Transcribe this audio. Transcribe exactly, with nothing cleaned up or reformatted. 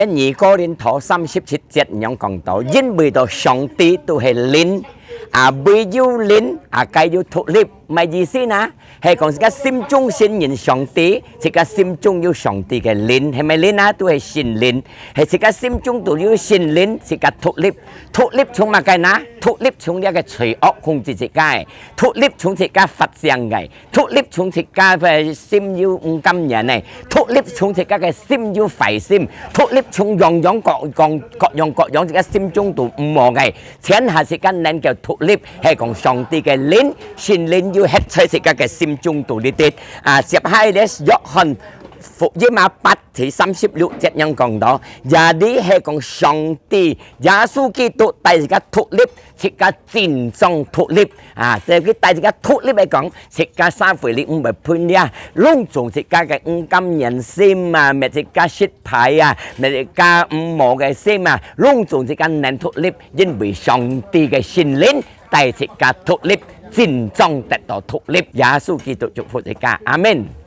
二哥林多三十七節恁樣講到，因為到上帝都係靈，啊，唯有靈啊，該有獨立，麼个意思呢？係講自家心中信任上帝，自家心中有上帝个靈，係麼个靈啊？都係聖靈，係自家心中都有聖靈，自家獨立。獨立從麼个呢？獨立從這个罪惡控制自家个，獨立從自家發生个，獨立從自家个心有毋甘願个，獨立從自家个心有壞心，獨立從樣樣各樣各樣各樣自家心中都毋好个，全下自家能夠獨立，係講上帝个靈，聖靈有歇在自家个心中肚裡底。啊，接下來咧，約翰福音啊，八第三十六節恁樣講到，這裡係講上帝耶穌基督帶自家獨立，自家真正獨立啊！這个帶自家獨立來講，自家社會裡毋會分裂，攏總自家个毋甘願心啊，乜自家失敗啊，乜自家毋好个心啊，攏總自家能獨立，因為上帝个聖靈帶自家獨立，真正得到獨立。耶穌基督祝福自家，阿門。